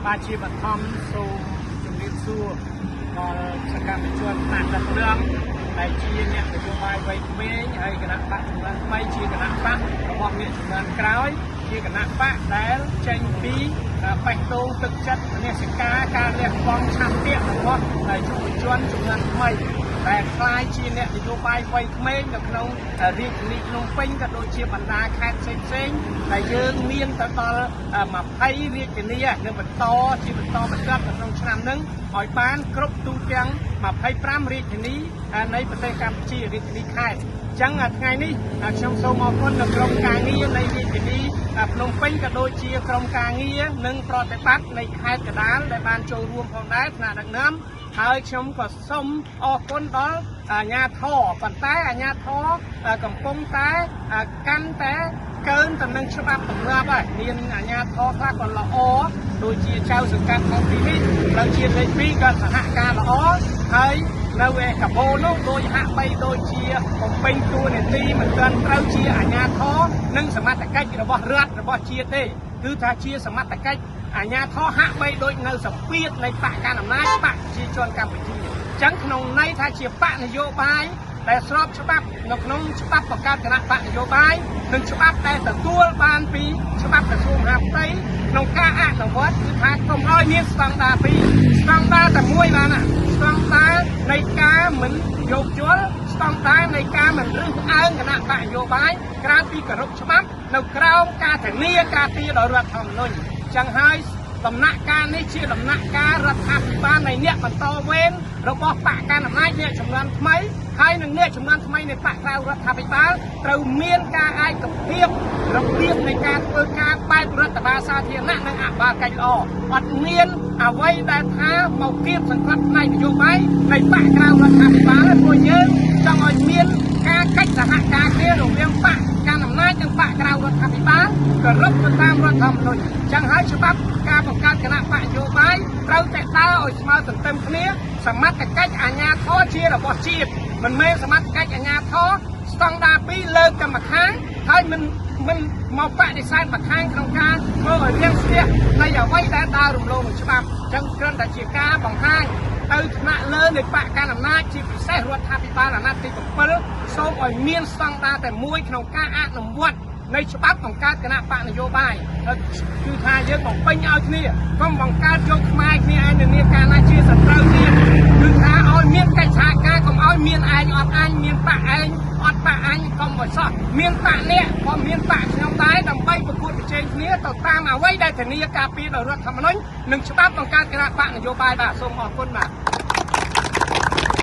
បាទជាបឋមសូមជម្រាបសួរដល់សកម្មជនថ្នាក់ដឹកនាំដែលជាអ្នកនយោបាយវ័យក្មេងហើយគណៈបកជំនាន់ថ្មីជាគណៈបករបស់អ្នកជំនាន់ក្រោយជាគណៈបកដែលចេញពីបេះដូងទឹកចិត្តមនសិការការលះបង់ឆន្ទៈរបស់យុវជនជំនាន់ថ្មីដែលក្លាយជាអ្នកនយោបាយវ័យក្មេងនៅក្នុងរាជធានីភ្នំពេញក៏ដូចជាបណ្ដាខេត្តផ្សេងៗដែលយើងមានទៅដល់20រាជធានីនិងបន្តជាបន្តបន្ទាប់នៅក្នុងឆ្នាំហ្នឹងឲ្យបានគ្រប់ទូទាំង25រាជធានីនៃប្រទេសកម្ពុជារាជធានីខេត្តចឹងថ្ងៃនេះខ្ញុំសូមអរគុណដល់ក្រុមការងារនៃរាជធានីភ្នំពេញក៏ដូចជាក្រុមការងារនិងប្រតិបត្តិនៃខេត្តកណ្ដាលដែលបានចូលរួមផងដែរថ្នាក់ដឹកនាំហើយខ្ញុំក៏សូមអរគុណដល់អាជ្ញាធរប៉ុន្តែអាជ្ញាធរកំពុងតែកាន់តែកើនទៅនឹងច្បាប់ទម្លាប់ហើយមានអាជ្ញាធរខ្លះក៏ល្អដូចជាចៅសង្កាត់មកទីនេះផ្លូវជាតិលេខ2ក៏សហការល្អហើយនៅឯកបោនោះដោយហាក់បីដូចជាបំពេញតួនាទីមិនទាន់ត្រូវជាអាជ្ញាធរនិងសមត្ថកិច្ចរបស់រដ្ឋរបស់ជាតិទេគឺថាជាសមត្ថកិច្ចអាជ្ញាធរហាក់បីដូចនៅសម្ពាធនៃបកកណ្ដាលអំណាចបកប្រជាជនកម្ពុជាអញ្ចឹងក្នុងន័យថាជាបកនយោបាយដែលស្របច្បាប់នៅក្នុងច្បាប់បង្កើតគណៈបកនយោបាយនិងច្បាប់ដែលទទួលបានពីច្បាប់ក្រសួងមហាផ្ទៃក្នុងការអនុវត្តគឺថាកុំឲ្យមានស្តង់ដារពីរស្តង់ដារតែមួយបានណាស្តង់ដារនៃការមិនយោគយល់ស្តង់ដារនៃការមិនរើសអើងគណៈបកនយោបាយក្រៅពីគោរពច្បាប់នៅក្រោមការធានាការពារដោយរដ្ឋធម្មនុញ្ញចឹងហើយដំណាក់កាលនេះជាដំណាក់កាលរដ្ឋាភិបាលនៃអ្នកបន្តវេនរបស់បកកណ្ដាលអំណាចអ្នកចំនួនថ្មីហើយនឹងអ្នកចំនួនថ្មីនៃបកក្រៅរដ្ឋាភិបាលត្រូវមានការឯកភាពរបៀបនៃការធ្វើការបែបរដ្ឋបាលសាធារណៈនិងអភិបាលកិច្ចល្អអត់មានអ្វីដែលថាមកគៀបសង្កត់ផ្នែកនយោបាយនៃបកក្រៅរដ្ឋាភិបាលទេព្រោះយើងចង់ឲ្យមានការកិច្ចសហការគ្នារវាងបកកណ្ដាលអំណាចនិងបកក្រៅរដ្ឋាភិបាលគោរពទៅតាមរដ្ឋធម្មនុញ្ញចឹងហើយច្បាប់ការបង្កើតគណៈបកនយោបាយត្រូវតែដើរឲ្យស្មើទន្ទឹមគ្នាសមត្ថកិច្ចអាជ្ញាធរជារបស់ជាតិមិនមែនសមត្ថកិច្ចអាជ្ញាធរស្តង់ដារពីរលើកតែម្ខាងហើយមិនមិនមកបដិសេធម្ខាងក្នុងការធ្វើឲ្យរាំងស្ទះនៃអ្វីដែលដើររំលងនឹងច្បាប់ចឹងគ្រាន់តែជាការបង្ហាញទៅថ្នាក់លើនៃបកកណ្ដាលអំណាចជាពិសេសរដ្ឋាភិបាលអាណត្តិទី7សូមឲ្យមានស្តង់ដារតែមួយក្នុងការអនុវត្តនៃច្បាប់បង្កើតគណៈបកនយោបាយគឺថាយើងបំពេញឲ្យគ្នាកុំបង្កើតយកខ្មែរគ្នាឯងនានាការណាជាសត្រូវទៀតគឺថាឲ្យមានកិច្ចសហការកុំឲ្យមានឯងអត់អញមានបកឯងអត់បកអញកុំឲ្យសោះមានបកអ្នកក៏មានបកខ្ញុំដែរដើម្បីប្រកួតប្រជែងគ្នាទៅតាមអ្វីដែលធានាការពារដោយរដ្ឋធម្មនុញ្ញនិងច្បាប់បង្កើតគណៈបកនយោបាយបាទសូមអរគុណបាទ។